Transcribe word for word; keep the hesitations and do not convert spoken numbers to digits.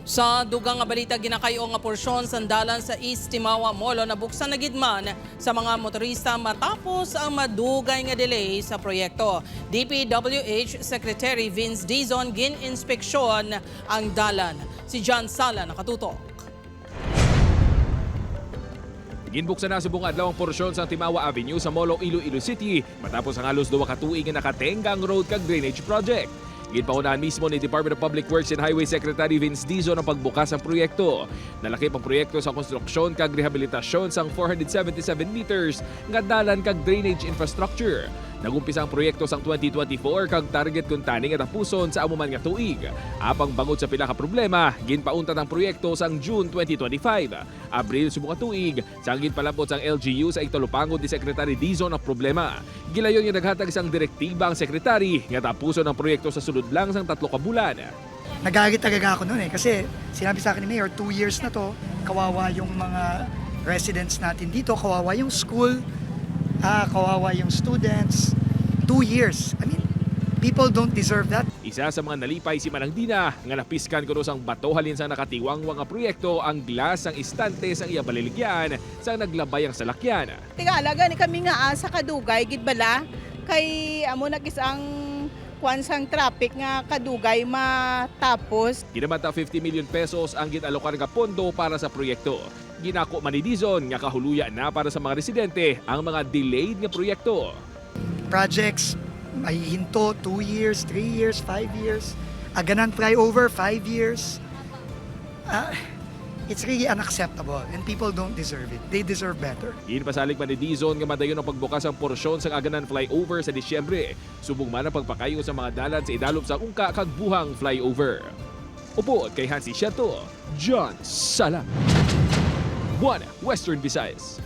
Sa dugang nga balita, ginakay-o nga porsyon sang dalan sa East Timawa Molo nabuksan na gid man sa mga motorista matapos ang madugay nga delay sa proyekto. D P W H Secretary Vince Dizon gin-inspeksyon ang dalan. Si John Sala nakatutok. Ginbuksan na subong adlaw ang porsyon sang Timawa Avenue sa Molo, Iloilo City, matapos ang halos duha ka tuig nga nakatenga ang road kag drainage project. Ginpangunahan mismo ni Department of Public Works and Highway Secretary Vince Dizon ang pagbukas sang proyekto. Nalakip ang proyekto sa konstruksyon kag rehabilitasyon sang four hundred seventy-seven meters nga dalan kag drainage infrastructure. Nag-umpisa ang proyekto sang twenty twenty-four kag target kuntani nga tapuson sa amo man nga tuig. Apang bangod sa pila ka problema, ginpauntat ang proyekto sang June twenty twenty-five. Abril subong nga tuig, sang ginpalab-ot sang L G U sa Igtalupangod ni Secretary Dizon ang problema. Gilayon nga naghatag sang direktiba ang sekretary nga tapuson ang proyekto sa sulod lang sang tatlo ka bulan. Nagalit talaga ako noon eh, kasi sinabi sa akin ni Mayor, two years na to, kawawa yung mga residents natin dito, kawawa yung school, ah, kawawa yung students. Two years. I mean, people don't deserve that. Isa sa mga nalipay si Manang Dina nga napiskan kuno sang bato halin sang nakatiwangwang nga proyekto ang glass sang istante sang iya baliligyan sang naglabay ang salakyan. Tingala gani kami nga asa kadugay gid bala kay amo na gis ang kuan sang traffic nga kadugay matapos. Ginamata fifty million pesos ang gin-alokan nga pondo para sa proyekto. Ginako man ni Dizon nga kahuluya na para sa mga residente ang mga delayed nga proyekto. Projects mahihinto two years, three years, five years. Aganan flyover, five years. Ah, it's really unacceptable and people don't deserve it. They deserve better. Ginpasalig man ni Dizon nga madayon ang pagbukas ang porsyon sang Aganan Flyover sa Disyembre, subong man ang pagpakayo sa mga dalan sa idalom sang Ungka kag Buhang Flyover. Upod kay Hansi Siato, John Sala, One Western Visayas.